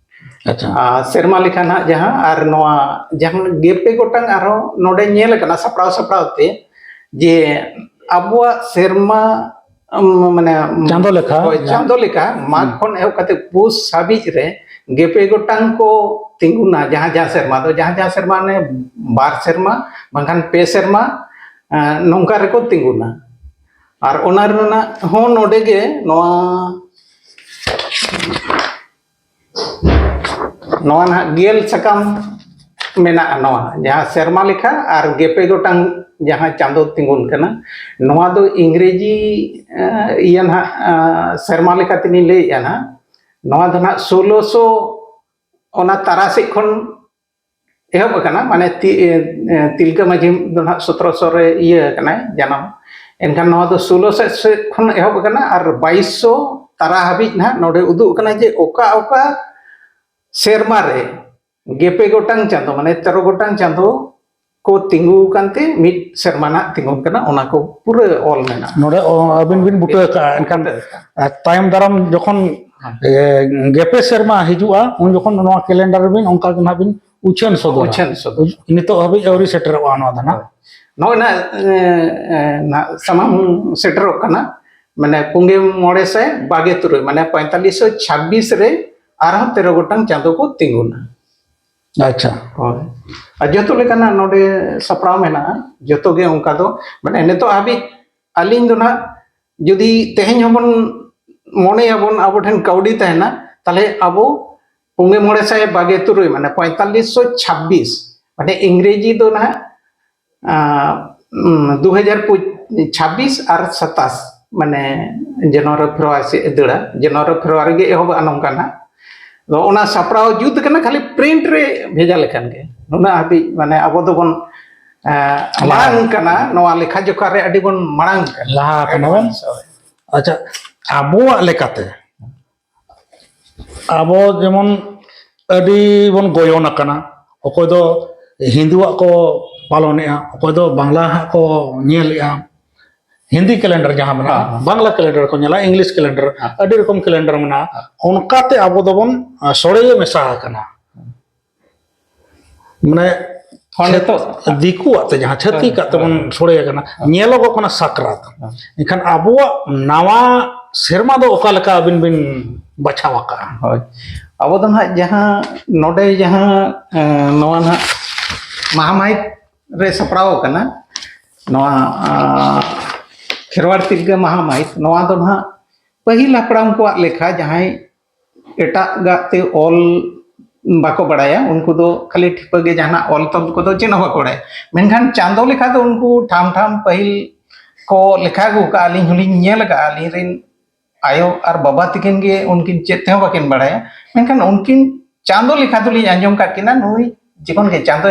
ᱟᱪᱪᱷᱟ᱾ ᱟ, ᱥᱮᱨᱢᱟ ᱞᱮᱠᱷᱟ ᱱᱟᱦᱟᱜ ᱡᱟᱦᱟᱸ, ᱟᱨ ᱱᱚᱣᱟ ᱡᱟᱦᱟᱸ ᱜᱮᱯᱮ ᱜᱚᱴᱟᱝ ᱟᱨᱦᱚᱸ ᱱᱚᱰᱮ ᱧᱮᱞ ᱟᱠᱟᱱᱟ ᱥᱟᱯᱲᱟᱣ ᱥᱟᱯᱲᱟᱣ ᱛᱮ, ᱡᱮ ᱟᱵᱚᱣᱟᱜ ᱥᱮᱨᱢᱟ, ᱩᱢ, ᱢᱟᱱᱮ, ᱪᱟᱸᱫᱚ ᱞᱮᱠᱷᱟ᱾ ᱦᱳᱭ, ᱪᱟᱸᱫᱚ ᱞᱮᱠᱟ, ᱢᱟᱜᱽ ᱦᱩᱸ᱾ ᱠᱷᱚᱱ ᱮᱦᱚᱵ ᱠᱟᱛᱮ ᱯᱩᱥ ᱦᱟᱹᱵᱤᱡ ᱨᱮ ᱜᱮᱯᱮ ᱜᱚᱴᱟᱝ ᱠᱚ ᱛᱤᱸᱜᱩᱱᱟ, ᱡᱟᱦᱟᱸ ᱡᱟᱦᱟᱸ ᱥᱮᱨᱢᱟ ᱫᱚ, ᱡᱟᱦᱟᱸ ᱡᱟᱦᱟᱸ ᱥᱮᱨᱢᱟ ᱚᱱᱮ ᱵᱟᱨ ᱥᱮᱨᱢᱟ ᱵᱟᱝᱠᱷᱟᱱ ᱯᱮ ᱥᱮᱨᱢᱟ, ᱮᱸ, ᱱᱚᱝᱠᱟ ᱨᱮᱠᱚ ᱛᱤᱸᱜᱩᱱᱟ᱾ ᱟᱨ ᱚᱱᱟ ᱨᱮᱱᱟᱜ ᱦᱚᱸ ᱱᱚᱰᱮ ᱜᱮ ᱱᱚᱣᱟ, ᱱᱚᱣᱟ ᱱᱟᱦᱟᱜ ᱜᱮᱞ ᱥᱟᱠᱟᱢ ᱢᱮᱱᱟᱜᱼᱟ, ᱱᱚᱣᱟ ᱡᱟᱦᱟᱸ ᱥᱮᱨᱢᱟ ᱞᱮᱠᱷᱟ ᱟᱨ ᱜᱮᱯᱮ ᱜᱚᱴᱟᱝ ᱡᱟᱦᱟᱸ ᱪᱟᱸᱫᱚ ᱛᱤᱸᱜᱩᱱ ᱠᱟᱱᱟ, ᱱᱚᱣᱟ ᱫᱚ ᱤᱝᱨᱮᱡᱤ, ᱮᱸ, ᱤᱭᱟᱹ ᱱᱟᱦᱟᱜ, ᱮᱸ, ᱥᱮᱨᱢᱟ ᱞᱮᱠᱟ ᱛᱮᱞᱤᱧ ᱞᱟᱹᱭᱮᱫᱼᱟ ᱱᱟᱦᱟᱜ, ᱱᱚᱣᱟ ᱫᱚ ᱱᱟᱦᱟᱜ ᱥᱳᱞᱳᱥᱚ, ᱚᱱᱟ ᱛᱟᱨᱟ ᱥᱮᱫ ᱠᱷᱚᱱ ᱮᱦᱚᱵ ᱟᱠᱟᱱᱟ, ᱢᱟᱱᱮ ᱛᱤ-, ᱮ, ᱮ, ᱛᱤᱞᱠᱟᱹ ᱢᱟᱹᱡᱷᱤ ᱫᱚ ᱱᱟᱦᱟᱜ ᱥᱚᱛᱨᱚᱥᱚ ᱨᱮ ᱤᱭᱟᱹ ᱟᱠᱟᱱᱟᱭ, ᱡᱟᱱᱟᱢ᱾ ᱮᱱᱠᱷᱟᱱ ᱱᱚᱣᱟ ᱫᱚ ᱥᱳᱞᱳ ᱥᱮᱫ, ᱥᱮᱫ ᱠᱷᱚᱱ ᱮᱦᱚᱵ ᱟᱠᱟᱱᱟ ᱟᱨ ᱵᱟᱭᱤᱥᱥᱚ ᱛᱟᱨᱟ ᱦᱟᱹᱵᱤᱡ ᱱᱟᱦᱟᱜ ᱱᱚᱰᱮ ᱩᱫᱩᱜ ᱟᱠᱟᱱᱟ ᱡᱮ ᱚᱠᱟ ᱚᱠᱟ ᱥᱮᱨᱢᱟ ᱨᱮ ᱜᱮᱯᱮ ᱜᱚᱴᱟᱝ ᱪᱟᱸᱫᱚ, ᱢᱟᱱᱮ ᱛᱮᱨᱚ ᱜᱚᱴᱟᱝ ᱪᱟᱸᱫᱚ ᱠᱚ ᱛᱤᱸᱜᱩ ᱟᱠᱟᱱ ᱛᱮ ᱢᱤᱫ ᱥᱮᱨᱢᱟ ᱱᱟᱦᱟᱜ ᱛᱤᱸᱜᱩᱱ ᱠᱟᱱᱟ, ᱚᱱᱟ ᱠᱚ ᱯᱩᱨᱟᱹ ᱚᱞ ᱢᱮᱱᱟᱜᱼᱟ᱾ ᱱᱚᱰᱮ, ᱚ, ᱟᱹᱵᱤᱱ ᱵᱤᱱ ᱵᱩᱴᱟᱹ ᱟᱠᱟᱜᱼᱟ, ᱮᱱᱠᱷᱟᱱ, ᱵᱩᱴᱟᱹ ᱟᱠᱟᱜᱼᱟ᱾ ᱟᱨ ᱛᱟᱭᱚᱢ ᱫᱟᱨᱟᱢ ᱡᱚᱠᱷᱚᱱ, ᱦᱮᱸ᱾ ᱮ, ᱜᱮᱯᱮ ᱥᱮᱨᱢᱟ ᱦᱤᱡᱩᱜᱼᱟ, ᱩᱱ ᱡᱚᱠᱷᱚᱱ ᱱᱚᱣᱟ ᱠᱮᱞᱮᱱᱰᱟᱨ ᱵᱤᱱ ᱚᱱᱠᱟ ᱜᱮ ᱱᱟᱦᱟᱜ ᱵᱤᱱ ᱩᱪᱷᱟᱹᱱ ᱥᱚᱫᱚᱨᱟ᱾ ᱩᱪᱷᱟᱹᱱ ᱥᱚᱫᱚᱨ᱾ ᱱᱤᱛᱚᱜ ᱦᱟᱹᱵᱤᱡ ᱟᱹᱣᱨᱤ ᱥᱮᱴᱮᱨᱚᱜᱼᱟ ᱱᱚᱣᱟ ᱫᱚ ᱱᱟᱦᱟᱜ᱾ ᱦᱳᱭ᱾ ᱱᱚᱜᱼᱚᱭ ᱱᱟᱦᱟᱜ, ᱮ, ᱮ, ᱱᱟᱦᱟᱜ ᱥᱟᱢᱟᱝ ᱥᱮᱴᱮᱨᱚᱜ ᱠᱟᱱᱟ, ᱢᱟᱱᱮ ᱯᱩᱸᱜᱮ ᱢᱚᱬᱮ ᱥᱟᱭ ᱵᱟᱜᱮ ᱛᱩᱨᱩᱭ, ᱢᱟᱱᱮ ᱯᱚᱸᱭᱛᱟᱞᱤᱥ ᱥᱚ ᱪᱷᱟᱵᱵᱤᱥ ᱨᱮ ᱟᱨᱦᱚᱸ ᱛᱮᱨᱚ ᱜᱚᱴᱟᱝ ᱪᱟᱸᱫᱚ ᱠᱚ ᱛᱤᱸᱜᱩᱱᱟ᱾ ᱟᱪᱪᱷᱟ᱾ ᱦᱳᱭ᱾ ᱟᱨ ᱡᱚᱛᱚ ᱞᱮᱠᱟᱱᱟᱜ ᱱᱚᱰᱮ ᱥᱟᱯᱲᱟᱣ ᱢᱮᱱᱟᱜᱼᱟ, ᱡᱚᱛᱚ ᱜᱮ ᱚᱱᱠᱟ ᱫᱚ, ᱢᱟᱱᱮ ᱱᱤᱛᱚᱜ ᱦᱟᱹᱵᱤᱡ ᱟᱹᱞᱤᱧ ᱫᱚ ᱱᱟᱦᱟᱜ ᱡᱩᱫᱤ ᱛᱮᱦᱮᱧ ᱦᱚᱸᱵᱚᱱ ᱢᱚᱱᱮᱭᱟᱵᱚᱱ ᱟᱵᱚ ᱴᱷᱮᱱ ᱠᱟᱹᱣᱰᱤ ᱛᱟᱦᱮᱱᱟ, ᱛᱟᱦᱞᱮ ᱟᱵᱚ ᱯᱩᱸᱜᱮ ᱢᱚᱬᱮ ᱥᱟᱭ ᱵᱟᱜᱮ ᱛᱩᱨᱩᱭ, ᱢᱟᱱᱮ ᱯᱚᱸᱭᱛᱟᱞᱤᱥ ᱥᱚ ᱪᱷᱟᱵᱵᱤᱥ, ᱢᱟᱱᱮ ᱤᱝᱨᱮᱡᱤ ᱫᱚ ᱱᱟᱦᱟᱜ, ᱟᱸ, ᱩᱸ, ᱫᱩ ᱦᱟᱡᱟᱨ ᱪᱷᱟᱵᱵᱤᱥ ᱟᱨ ᱥᱟᱛᱟᱥ, ᱢᱟᱱᱮ ᱡᱟᱱᱩᱣᱟᱨᱤ ᱯᱷᱮᱵᱽᱨᱩᱣᱟᱨᱤ ᱥᱮᱫ ᱮ ᱫᱟᱹᱲᱟ, ᱡᱟᱱᱩᱣᱟᱨᱤ ᱯᱷᱮᱵᱽᱨᱩᱣᱟᱨᱤ ᱜᱮ ᱮᱦᱚᱵᱚᱜᱼᱟ ᱱᱚᱝᱠᱟ ᱱᱟᱦᱟᱜ᱾ ᱟᱫᱚ ᱚᱱᱟ ᱥᱟᱯᱲᱟᱣ ᱡᱩᱛ ᱠᱟᱱᱟ, ᱠᱷᱟᱹᱞᱤ ᱯᱨᱤᱱᱴ ᱨᱮ ᱵᱷᱮᱡᱟ ᱞᱮᱠᱷᱟᱱ ᱜᱮ᱾ ᱱᱩᱱᱟᱹᱜ ᱦᱟᱹᱵᱤᱡ ᱢᱟᱱᱮ ᱟᱵᱚ ᱫᱚᱵᱚᱱ, ᱮᱸ, ᱞᱟᱦᱟ᱾ ᱢᱟᱲᱟᱝ ᱠᱟᱱᱟ, ᱱᱚᱣᱟ ᱞᱮᱠᱷᱟ ᱡᱚᱠᱷᱟ ᱨᱮ ᱟᱹᱰᱤ ᱵᱚᱱ ᱢᱟᱲᱟᱝ ᱠᱟᱱᱟ᱾ ᱞᱟᱦᱟ ᱠᱟᱱᱟ ᱵᱚᱱ᱾ ᱦᱳᱭ᱾ ᱟᱪᱪᱷᱟ, ᱟᱵᱚᱣᱟᱜ ᱞᱮᱠᱟᱛᱮ ᱟᱵᱚ ᱡᱮᱢᱚᱱ ᱟᱹᱰᱤ ᱵᱚᱱ ᱜᱚᱭᱚᱱ ᱟᱠᱟᱱᱟ, ᱚᱠᱚᱭ ᱫᱚ ᱦᱤᱱᱫᱩᱣᱟᱜ ᱠᱚ ᱯᱟᱞᱚᱱᱮᱜᱼᱟ, ᱚᱠᱚᱭ ᱫᱚ ᱵᱟᱝᱞᱟ ᱦᱟᱸᱜ ᱠᱚ ᱧᱮᱞᱮᱜᱼᱟ, ᱦᱤᱱᱫᱤ ᱠᱮᱞᱮᱱᱰᱟᱨ ᱡᱟᱦᱟᱸ ᱢᱮᱱᱟᱜᱼᱟ, ᱦᱮᱸ, ᱦᱮᱸ᱾ ᱵᱟᱝᱞᱟ ᱠᱮᱞᱮᱱᱰᱟᱨ ᱠᱚ ᱧᱮᱞᱟ, ᱤᱝᱞᱤᱥ ᱠᱮᱞᱮᱱᱰᱟᱨ, ᱦᱮᱸ᱾ ᱟᱹᱰᱤ ᱨᱚᱠᱚᱢ ᱠᱮᱞᱮᱱᱰᱟᱨ ᱢᱮᱱᱟᱜᱼᱟ᱾ ᱦᱮᱸ᱾ ᱚᱱᱠᱟᱛᱮ ᱟᱵᱚ ᱫᱚᱵᱚᱱ, ᱟ, ᱥᱚᱲᱮ ᱢᱮᱥᱟ ᱟᱠᱟᱱᱟ᱾ ᱢᱟᱱᱮ ᱦᱚᱸ, ᱪᱷᱟᱹᱛ-, ᱱᱤᱛᱚᱜ ᱫᱤᱠᱩᱣᱟᱜ ᱛᱮ ᱡᱟᱦᱟᱸ ᱪᱷᱟᱹᱛᱤᱠᱟᱜ ᱦᱳᱭ, ᱛᱮᱵᱚᱱ ᱦᱳᱭ᱾ ᱥᱚᱲᱮ ᱟᱠᱟᱱᱟ, ᱦᱳᱭ᱾ ᱧᱮᱞᱚᱜᱚᱜ ᱠᱟᱱᱟ ᱥᱟᱠᱨᱟᱛ᱾ ᱦᱳᱭ᱾ ᱮᱱᱠᱷᱟᱱ ᱟᱵᱚᱣᱟᱜ ᱱᱟᱣᱟ ᱥᱮᱨᱢᱟ ᱫᱚ ᱚᱠᱟ ᱞᱮᱠᱟ ᱟᱹᱵᱤᱱ ᱵᱤᱱ ᱵᱟᱪᱷᱟᱣ ᱟᱠᱟᱜᱼᱟ? ᱦᱳᱭ, ᱟᱵᱚ ᱫᱚ ᱱᱟᱦᱟᱜ ᱡᱟᱦᱟᱸ ᱱᱚᱰᱮ ᱡᱟᱦᱟᱸ, ᱮᱸ, ᱱᱚᱣᱟ ᱱᱟᱦᱟᱜ ᱢᱟᱦᱟ ᱢᱟᱹᱦᱤᱛ ᱨᱮ ᱥᱟᱯᱲᱟᱣ ᱟᱠᱟᱱᱟ, ᱱᱚᱣᱟ, ᱟᱸ, ᱠᱷᱮᱨᱣᱟᱲ ᱛᱤᱞᱠᱟᱹ ᱢᱟᱦᱟ ᱢᱟᱹᱦᱤᱛ, ᱱᱚᱣᱟ ᱫᱚ ᱱᱟᱦᱟᱜ ᱯᱟᱹᱦᱤᱞ ᱦᱟᱯᱲᱟᱢ ᱠᱚᱣᱟᱜ ᱞᱮᱠᱷᱟ, ᱡᱟᱦᱟᱸᱭ ᱮᱴᱟᱜᱟᱜ ᱛᱮ ᱚᱞ ᱵᱟᱠᱚ ᱵᱟᱲᱟᱭᱟ, ᱩᱱᱠᱩ ᱫᱚ ᱠᱷᱟᱹᱞᱤ ᱴᱷᱤᱯᱟᱹ ᱜᱮ ᱡᱟᱦᱟᱱᱟᱜ ᱚᱞ ᱛᱚᱞ ᱠᱚᱫᱚ ᱪᱮᱫ ᱦᱚᱸ ᱵᱟᱠᱚ ᱵᱟᱲᱟᱭᱟ᱾ ᱢᱮᱱᱠᱷᱟᱱ ᱪᱟᱸᱫᱚ ᱞᱮᱠᱷᱟ ᱫᱚ ᱩᱱᱠᱩ ᱴᱷᱟᱢ ᱴᱷᱟᱢ ᱯᱟᱹᱦᱤᱞ ᱠᱚ ᱞᱮᱠᱷᱟ ᱟᱹᱜᱩ ᱠᱟᱜᱼᱟ, ᱟᱹᱞᱤᱧ ᱦᱚᱸᱞᱤᱧ ᱧᱮᱞ ᱟᱠᱟᱫᱼᱟ, ᱟᱹᱞᱤᱧ ᱨᱮᱱ ᱟᱭᱳ ᱟᱨ ᱵᱟᱵᱟ ᱛᱟᱹᱠᱤᱱ ᱜᱮ ᱩᱱᱠᱤᱱ ᱪᱮᱫ ᱛᱮᱦᱚᱸ ᱵᱟᱹᱠᱤᱱ ᱵᱟᱲᱟᱭᱟ, ᱢᱮᱱᱠᱷᱟᱱ ᱩᱱᱠᱤᱱ ᱪᱟᱸᱫᱚ ᱞᱮᱠᱟ ᱫᱚᱞᱤᱧ ᱟᱸᱡᱚᱢ ᱠᱟᱫ ᱠᱤᱱᱟ, ᱱᱩᱭ ᱡᱚᱠᱷᱚᱱ ᱜᱮ ᱪᱟᱸᱫᱚ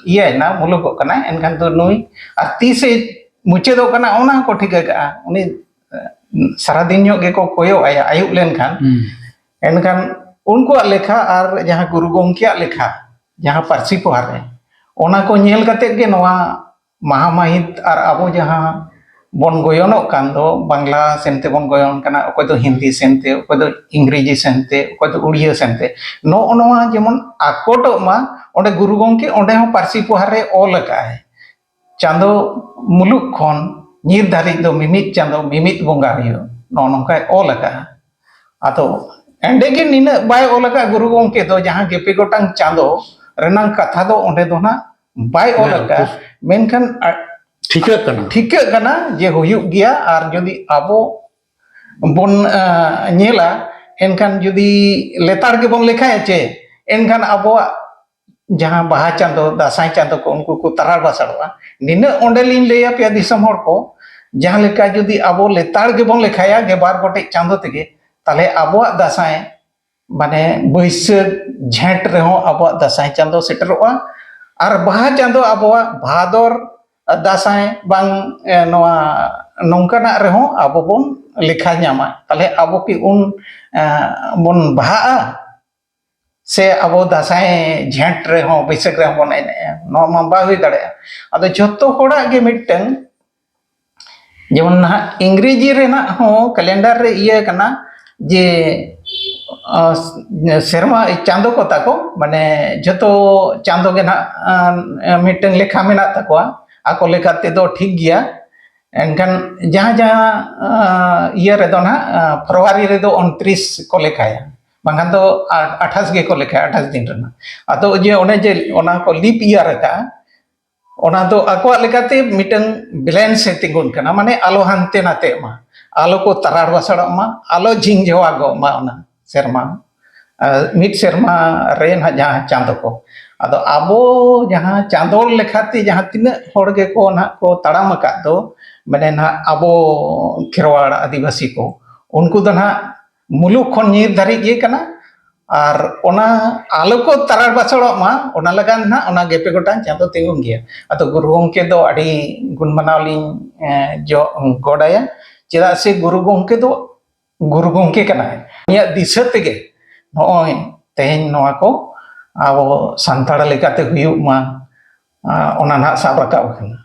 ᱤᱭᱟᱹᱭᱮᱱᱟ, ᱢᱩᱞᱩᱜᱚᱜ ᱠᱟᱱᱟ, ᱮᱱᱠᱷᱟᱱ ᱫᱚ ᱱᱩᱭ ᱟᱨ ᱛᱤᱥᱮ ᱢᱩᱪᱟᱹᱫᱚᱜ ᱠᱟᱱᱟ ᱚᱱᱟ ᱦᱚᱸᱠᱚ ᱴᱷᱤᱠᱟᱹ ᱠᱟᱜᱼᱟ᱾ ᱩᱱᱤ ᱥᱟᱨᱟᱫᱤᱱ ᱧᱚᱜ ᱜᱮᱠᱚ ᱠᱚᱭᱚᱜ ᱟᱭᱟ ᱟᱹᱭᱩᱵ ᱞᱮᱱᱠᱷᱟᱱ᱾ ᱮᱱᱠᱷᱟᱱ ᱩᱱᱠᱩᱣᱟᱜ ᱞᱮᱠᱷᱟ ᱟᱨ ᱡᱟᱦᱟᱸ ᱜᱩᱨᱩ ᱜᱚᱢᱠᱮᱭᱟᱜ ᱞᱮᱠᱷᱟ, ᱡᱟᱦᱟᱸ ᱯᱟᱹᱨᱥᱤ ᱯᱚᱦᱟ ᱨᱮ, ᱚᱱᱟ ᱠᱚ ᱧᱮᱞ ᱠᱟᱛᱮᱫ ᱜᱮ ᱱᱚᱣᱟ ᱢᱟᱦᱟ ᱢᱟᱹᱦᱤᱛ ᱟᱨ ᱟᱵᱚ ᱡᱟᱦᱟᱸ ᱵᱚᱱ ᱜᱚᱭᱚᱱᱚᱜ ᱠᱟᱱ ᱫᱚ, ᱵᱟᱝᱞᱟ ᱥᱮᱱ ᱛᱮᱵᱚᱱ ᱜᱚᱭᱚᱱ ᱠᱟᱱᱟ, ᱚᱠᱚᱭ ᱫᱚ ᱦᱤᱱᱫᱤ ᱥᱮᱱ ᱛᱮ, ᱚᱠᱚᱭ ᱫᱚ ᱤᱝᱨᱮᱡᱤ ᱥᱮᱱ ᱛᱮ, ᱚᱠᱚᱭ ᱫᱚ ᱩᱲᱤᱭᱟᱹ ᱥᱮᱱ ᱛᱮ, ᱱᱚᱜᱼᱚ ᱱᱚᱣᱟ ᱡᱮᱢᱚᱱ ᱟᱠᱚᱴᱚᱜ ᱢᱟ, ᱚᱸᱰᱮ ᱜᱩᱨᱩ ᱜᱚᱢᱠᱮ ᱚᱸᱰᱮ ᱦᱚᱸ ᱯᱟᱹᱨᱥᱤ ᱯᱚᱦᱟ ᱨᱮ ᱚᱞ ᱟᱠᱟᱫᱼᱟᱭ, ᱪᱟᱸᱫᱚ ᱢᱩᱞᱩᱜ ᱠᱷᱚᱱ ᱧᱤᱨ ᱫᱷᱟᱹᱨᱤᱡ ᱫᱚ ᱢᱤᱢᱤᱫ ᱪᱟᱸᱫᱚ ᱢᱤᱢᱤᱫ ᱵᱚᱸᱜᱟ ᱦᱩᱭᱩᱜ, ᱱᱚᱜᱼᱚ ᱱᱚᱝᱠᱟᱭ ᱚᱞ ᱟᱠᱟᱫᱼᱟ᱾ ᱟᱫᱚ ᱮᱸᱰᱮ ᱜᱮ ᱱᱤᱱᱟᱹᱜ ᱵᱟᱭ ᱚᱞ ᱟᱠᱟᱫ ᱜᱩᱨᱩ ᱜᱚᱢᱠᱮ ᱫᱚ, ᱡᱟᱦᱟᱸ ᱜᱮᱯᱮ ᱜᱚᱴᱟᱝ ᱪᱟᱸᱫᱚ ᱨᱮᱱᱟᱝ ᱠᱟᱛᱷᱟ ᱫᱚ ᱚᱸᱰᱮ ᱫᱚ ᱱᱟᱜ ᱵᱟᱭ ᱚᱞ ᱦᱮᱸ, ᱟᱠᱟᱫ᱾ ᱴᱷᱤᱠᱟᱹᱜ ᱠᱟᱱᱟ᱾ ᱴᱷᱤᱠᱟᱹᱜ ᱠᱟᱱᱟ ᱡᱮ ᱦᱩᱭᱩᱜ ᱜᱮᱭᱟ, ᱟᱨ ᱡᱩᱫᱤ ᱟᱵᱚ ᱵᱚᱱ ᱧᱮᱞᱟ, ᱮᱱᱠᱷᱟᱱ ᱡᱩᱫᱤ ᱞᱮᱛᱟᱲ ᱜᱮᱵᱚᱱ ᱞᱮᱠᱷᱟᱭᱟ ᱪᱮ, ᱮᱱᱠᱷᱟᱱ ᱟᱵᱚᱣᱟᱜ ᱡᱟᱦᱟᱸ ᱵᱟᱦᱟ ᱪᱟᱸᱫᱚ, ᱫᱟᱸᱥᱟᱭ ᱪᱟᱸᱫᱚ ᱠᱚ, ᱩᱱᱠᱩ ᱠᱚ ᱛᱟᱨᱟᱲ ᱵᱟᱥᱟᱲᱚᱜᱼᱟ᱾ ᱱᱤᱱᱟᱹᱜ ᱚᱸᱰᱮ ᱞᱤᱧ ᱞᱟᱹᱭ ᱟᱯᱮᱭᱟ ᱫᱤᱥᱚᱢ ᱦᱚᱲ ᱠᱚ, ᱡᱟᱦᱟᱸ ᱞᱮᱠᱟ ᱡᱩᱫᱤ ᱟᱵᱚ ᱞᱮᱛᱟᱲ ᱜᱮᱵᱚᱱ ᱞᱮᱠᱷᱟᱭᱟ ᱜᱮ ᱵᱟᱨ ᱜᱚᱴᱮᱡ ᱪᱟᱸᱫᱚ ᱛᱮᱜᱮ, ᱛᱟᱦᱚᱞᱮ ᱟᱵᱚᱣᱟᱜ ᱫᱟᱸᱥᱟᱭ ᱢᱟᱱᱮ ᱵᱟᱹᱭᱥᱟᱹᱠᱷ ᱡᱷᱮᱸᱴ ᱨᱮᱦᱚᱸ ᱟᱵᱚᱣᱟᱜ ᱫᱟᱸᱥᱟᱭ ᱪᱟᱸᱫᱚ ᱥᱮᱴᱮᱨᱚᱜᱼᱟ, ᱟᱨ ᱵᱟᱦᱟ ᱪᱟᱸᱫᱚ ᱟᱵᱚᱣᱟᱜ ᱵᱷᱟᱫᱚᱨ ᱫᱟᱸᱥᱟᱭ ᱵᱟᱝ ᱮ, ᱱᱚᱣᱟ ᱱᱚᱝᱠᱟᱱᱟᱜ ᱨᱮᱦᱚᱸ ᱟᱵᱚ ᱵᱚᱱ ᱞᱮᱠᱷᱟ ᱧᱟᱢᱟ᱾ ᱛᱟᱦᱚᱞᱮ ᱟᱵᱚ ᱠᱤ ᱩᱱ ᱮ, ᱵᱚᱱ ᱵᱟᱦᱟᱜᱼᱟ? ᱥᱮ ᱟᱵᱚ ᱫᱟᱸᱥᱟᱭ ᱡᱷᱮᱸᱴ ᱨᱮᱦᱚᱸ ᱵᱟᱹᱭᱥᱟᱹᱠᱷ ᱨᱮᱦᱚᱸ ᱵᱚᱱ ᱮᱱᱮᱡᱼᱟ? ᱱᱚᱣᱟ ᱢᱟ ᱵᱟᱝ ᱦᱩᱭ ᱫᱟᱲᱮᱭᱟᱜᱼᱟ᱾ ᱟᱫᱚ ᱡᱷᱚᱛᱚ ᱦᱚᱲᱟᱜ ᱜᱮ ᱢᱤᱫᱴᱟᱝ, ᱡᱮᱢᱚᱱ ᱱᱟᱦᱟᱜ ᱤᱝᱨᱮᱡᱤ ᱨᱮᱱᱟᱜ ᱦᱚᱸ ᱠᱮᱞᱮᱱᱰᱟᱨ ᱨᱮ ᱤᱭᱟᱹ ᱠᱟᱱᱟ ᱡᱮ ᱟ, ᱥᱮᱨᱢᱟ ᱪᱟᱸᱫᱚ ᱠᱚ ᱛᱟᱠᱚ, ᱢᱟᱱᱮ ᱡᱷᱚᱛᱚ ᱪᱟᱸᱫᱚ ᱜᱮ ᱱᱟᱦᱟᱜ ᱟ, ᱢᱤᱫᱴᱟᱝ ᱞᱮᱠᱷᱟ ᱢᱮᱱᱟᱜ ᱛᱟᱠᱚᱣᱟ, ᱟᱠᱚ ᱞᱮᱠᱟ ᱛᱮᱫᱚ ᱴᱷᱤᱠ ᱜᱮᱭᱟ᱾ ᱮᱱᱠᱷᱟᱱ ᱡᱟᱦᱟᱸ ᱡᱟᱦᱟᱸ ᱟ, ᱤᱭᱟᱹ ᱨᱮᱫᱚ ᱱᱟᱦᱟᱜ ᱟ, ᱯᱷᱮᱵᱽᱨᱩᱣᱟᱨᱤ ᱨᱮᱫᱚ ᱩᱱᱛᱨᱤᱥ ᱠᱚ ᱞᱮᱠᱷᱟᱭᱟ, ᱵᱟᱝᱠᱷᱟᱱ ᱫᱚ ᱟ- ᱟᱴᱷᱟᱥ ᱜᱮᱠᱚ ᱞᱮᱠᱷᱟᱭᱟ, ᱟᱴᱷᱟᱥ ᱫᱤᱱ ᱨᱮᱱᱟᱜ᱾ ᱟᱫᱚ ᱡᱮ ᱚᱱᱮ ᱡᱮ ᱚᱱᱟ ᱠᱚ ᱞᱤᱯ ᱤᱭᱟᱨ ᱟᱠᱟᱫᱼᱟ, ᱚᱱᱟ ᱫᱚ ᱟᱠᱚᱣᱟᱜ ᱞᱮᱠᱟᱛᱮ ᱢᱤᱫᱴᱟᱝ ᱵᱮᱞᱮᱱᱥ ᱮ ᱛᱤᱸᱜᱩᱱ ᱠᱟᱱᱟ, ᱢᱟᱱᱮ ᱟᱞᱚ ᱦᱟᱱᱛᱮ ᱱᱟᱛᱮᱜ ᱢᱟ, ᱟᱞᱚ ᱠᱚ ᱛᱟᱨᱟᱲ ᱵᱟᱥᱟᱲᱚᱜ ᱢᱟ, ᱟᱞᱚ ᱡᱷᱤᱝ ᱡᱷᱚᱣᱟᱜᱚᱜ ᱢᱟ ᱚᱱᱟ ᱥᱮᱨᱢᱟ᱾ ᱟᱨ ᱢᱤᱫ ᱥᱮᱨᱢᱟ ᱨᱮ ᱱᱟᱦᱟᱜ ᱡᱟᱦᱟᱸ ᱪᱟᱸᱫᱚ ᱠᱚ, ᱟᱫᱚ ᱟᱵᱚ ᱡᱟᱦᱟᱸ ᱪᱟᱸᱫᱚ ᱞᱮᱠᱟᱛᱮ ᱡᱟᱦᱟᱸ ᱛᱤᱱᱟᱹᱜ ᱦᱚᱲ ᱜᱮᱠᱚ ᱱᱟᱦᱟᱜ ᱠᱚ ᱛᱟᱲᱟᱢ ᱟᱠᱟᱫ ᱫᱚ, ᱢᱟᱱᱮ ᱱᱟᱦᱟᱜ ᱟᱵᱚ ᱠᱷᱮᱨᱣᱟᱲ ᱟᱹᱫᱤᱵᱟᱹᱥᱤ ᱠᱚ, ᱩᱱᱠᱩ ᱫᱚ ᱱᱟᱦᱟᱜ ᱢᱩᱞᱩᱠ ᱠᱷᱚᱱ ᱧᱤᱨ ᱫᱷᱟᱹᱨᱤᱡ ᱜᱮ ᱠᱟᱱᱟ᱾ ᱟᱨ ᱚᱱᱟ ᱟᱞᱚ ᱠᱚ ᱛᱟᱨᱟᱲ ᱵᱟᱥᱚᱲᱚᱜ ᱢᱟ, ᱚᱱᱟ ᱞᱟᱹᱜᱤᱫ ᱱᱟᱦᱟᱜ ᱚᱱᱟ ᱜᱮᱯᱮ ᱜᱚᱴᱟᱝ ᱪᱟᱸᱫᱚ ᱛᱤᱸᱜᱩᱱ ᱜᱮᱭᱟ᱾ ᱟᱫᱚ ᱜᱩᱨᱩ ᱜᱚᱢᱠᱮ ᱫᱚ ᱟᱹᱰᱤ ᱜᱩᱱ ᱢᱟᱱᱟᱣ ᱞᱤᱧ, ᱮ, ᱡᱚ-, ᱜᱚᱰ ᱟᱭᱟ᱾ ᱪᱮᱫᱟᱜ ᱥᱮ ᱜᱩᱨᱩ ᱜᱚᱢᱠᱮ ᱫᱚ ᱜᱩᱨᱩ ᱜᱚᱢᱠᱮ ᱠᱟᱱᱟᱭ᱾ ᱩᱱᱤᱭᱟᱜ ᱫᱤᱥᱟᱹ ᱛᱮᱜᱮ ᱱᱚᱜᱼᱚᱭ ᱛᱮᱦᱮᱧ ᱱᱚᱣᱟ ᱠᱚ ᱟᱵᱚ ᱥᱟᱱᱛᱟᱲ ᱞᱮᱠᱟᱛᱮ ᱦᱩᱭᱩᱜ ᱢᱟ, ᱟ, ᱚᱱᱟ ᱱᱟᱦᱟᱜ ᱥᱟᱵ ᱨᱟᱠᱟᱵ ᱟᱠᱟᱱᱟ᱾